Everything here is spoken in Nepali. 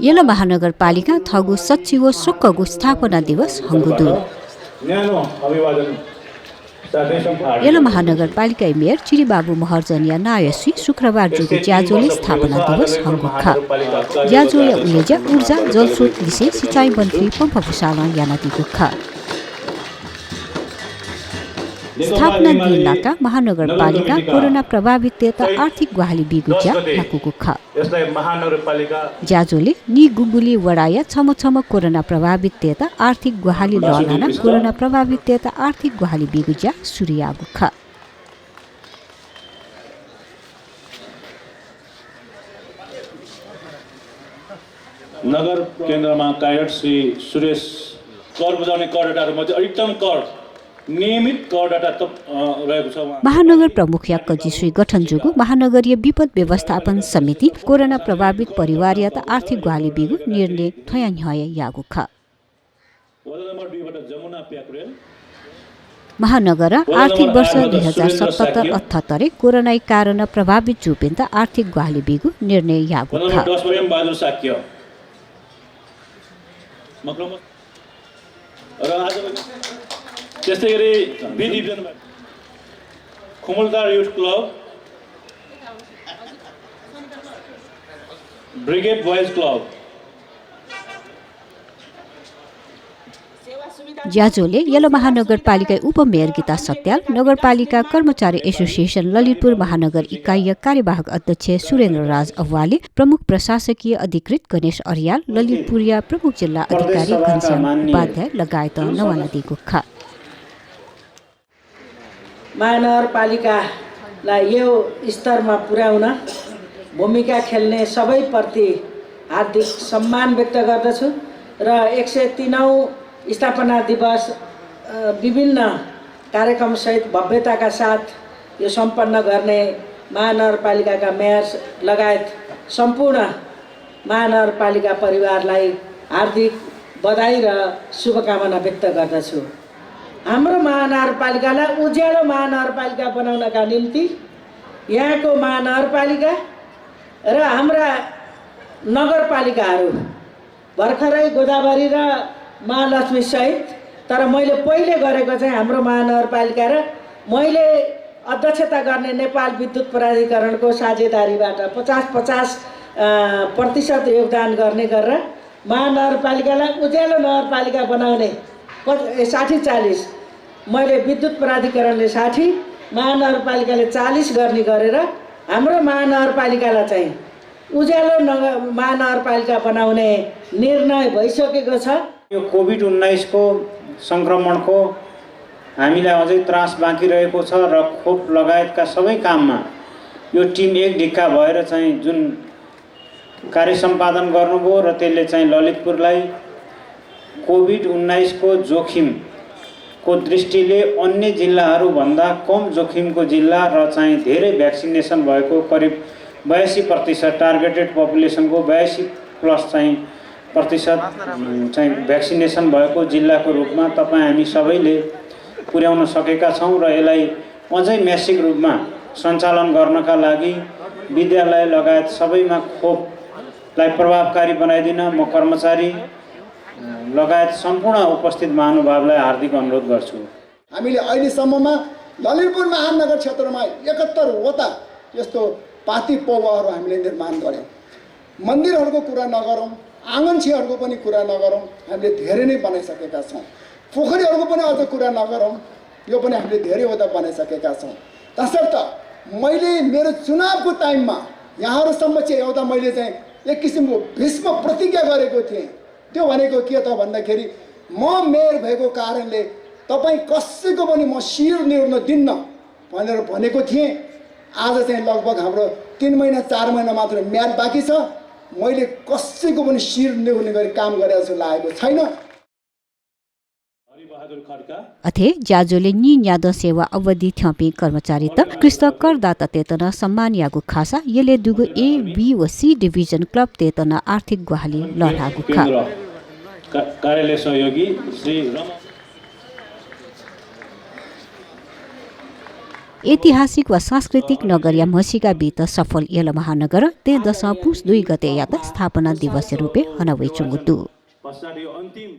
यला महानगरपालिका थगु सचिव सोक्कगु स्थापना दिवस हंगुदु यला महानगरपालिका मेयर चिरीबाबु महर्जनिया नायसी शुक्रबार जुगु ज्याजोले स्थापना दिवस हंगुखा ज्याजोले उलेजा ऊर्जा जलस्रोत विषय सिंचाई मन्त्री पम्प भुसाला यानादिगुखा स्थापना दिनका महानगरपालिका कोरोना प्रभावित तेता आर्थिक ग्वाहाली बिगुज्या नाकुगुखा ज्याजोले नि गुगुली वडाया छम छम कोरोना प्रभावित तेता आर्थिक ग्वाहाली लहलाना कोरोना प्रभावित तेता आर्थिक ग्वाहाली बिगुज्या सुरियागुखा नगर केन्द्रमा कार्यरत श्री सुरेश कर बुझाउने करदाताहरूमध्ये अधिकतम कर नियमित करदाता रहेको छ। महानगर प्रमुख याक्कजी श्री गठन जुगु महानगरीय विपद व्यवस्थापन समिति कोरोना प्रभावित परिवार या आर्थिक ग्वाहाली बिगु निर्णय थयान हय यागुखा महानगर आर्थिक वर्ष 2077-78 कोरोना कारण प्रभावित जुपिन्त आर्थिक ग्वाहाली बिगु निर्णय यागुखा त्यस्तै गरी B division Khumaltar youth club brigade boys club ज्याजोले यलो महानगरपालिका उपमेयर गीता सत्याल नगरपालिका कर्मचारी एसोसिएसन ललितपुर महानगर इकाइ कार्यवाहक अध्यक्ष सुरेन्द्र राज अव्वाले प्रमुख प्रशासकीय अधिकृत गणेश अर्याल ललितपुरिया प्रमुख जिल्ला अधिकारी घनश्याम उपाध्याय लगायत नवानदी गुखा महानगरपालिकालाई यो स्तरमा पुर्याउन भूमिका खेल्ने सबैप्रति हार्दिक सम्मान व्यक्त गर्दछु र 103औं स्थापना दिवस विभिन्न कार्यक्रमसहित भव्यताका साथ यो सम्पन्न गर्ने महानगरपालिकाका मेयर लगायत सम्पूर्ण महानगरपालिका परिवारलाई हार्दिक बधाई र शुभकामना व्यक्त गर्दछु। हाम्रो महानगरपालिकालाई उज्यालो महानगरपालिका बनाउनका निम्ति यहाँको महानगरपालिका र हाम्रा नगरपालिकाहरू भर्खरै गोदावरी र महालक्ष्मी सहित तर मैले पहिले गरेको चाहिँ हाम्रो महानगरपालिका र मैले अध्यक्षता गर्ने नेपाल विद्युत प्राधिकरणको साझेदारीबाट 50-50% योगदान गर्ने गरेर महानगरपालिकालाई उज्यालो नगरपालिका बनाउने 60-40 मैले विद्युत प्राधिकरणले 60 महानगरपालिकाले 40 गर्ने गरेर हाम्रो महानगरपालिकालाई चाहिँ उज्यालो महानगरपालिका बनाउने निर्णय भइसकेको छ। यो कोभिड-19 को संक्रमणको हामीलाई अझै त्रास बाँकी रहेको छ र खोप लगायतका सबै काममा यो टिम एक ढिक्का भएर चाहिँ जुन कार्य सम्पादन गर्नुभयो र त्यसले चाहिँ ललितपुरलाई कोभिड-19 को जोखिमको दृष्टिले अन्य जिल्लाहरू भन्दा कम जोखिमको जिल्ला र चाहिँ धेरै भ्याक्सिनेसन भएको करिब 82% टार्गेटेड पपुलेसनको 82+ चाहिँ प्रतिशत चाहिँ भ्याक्सिनेसन भएको जिल्लाको रूपमा तपाईँ हामी सबैले पुर्याउन सकेका छौँ र यसलाई अझै म्यासिक रूपमा सञ्चालन गर्नका लागि विद्यालय लगायत सबैमा खोपलाई प्रभावकारी बनाइदिन म कर्मचारी लगायत सम्पूर्ण उपस्थित महानुभावलाई हार्दिक अनुरोध गर्छु। हामीले अहिलेसम्ममा ललितपुर महानगर क्षेत्रमा 71वटा यस्तो पाती पौवाहरू हामीले निर्माण गर्यौँ। मन्दिरहरूको कुरा नगरौँ, आँगनछिहरूको पनि कुरा नगरौँ, हामीले धेरै नै बनाइसकेका छौँ। पोखरीहरूको पनि अझ कुरा नगरौँ, यो पनि हामीले धेरैवटा बनाइसकेका छौँ। तसर्थ मैले मेरो चुनावको टाइममा यहाँहरूसम्म चाहिँ एउटा मैले चाहिँ एक किसिमको भीष्म प्रतिज्ञा गरेको थिएँ। त्यो भनेको के त भन्दाखेरि म मेयर भएको कारणले तपाईँ कसैको पनि म शिर निहुर्न दिन्न भनेर भनेको थिएँ। आज चाहिँ लगभग हाम्रो 3 महिना 4 महिना मात्र म्याद बाँकी छ। मैले कसैको पनि शिर निहुर्ने गरी काम गरेको जस्तो लागेको छैन। अथे ज्याजोले नि न्याद सेवा अवधि थ्यापी कर्मचारी त कृषक करदाता तेतना सम्मान यागु खासा यले दुगु A, B व C डिभिजन क्लब तेतना आर्थिक ग्वाहाली लहरागु खा कार्यालय सहयोगी श्री ऐतिहासिक वा सांस्कृतिक नगर या मसीका बीत सफल यल महानगर ते दश पुस 2 गते यात स्थापना दिवस रूपे हनवै चुंगुतु पछाडि यो अन्तिम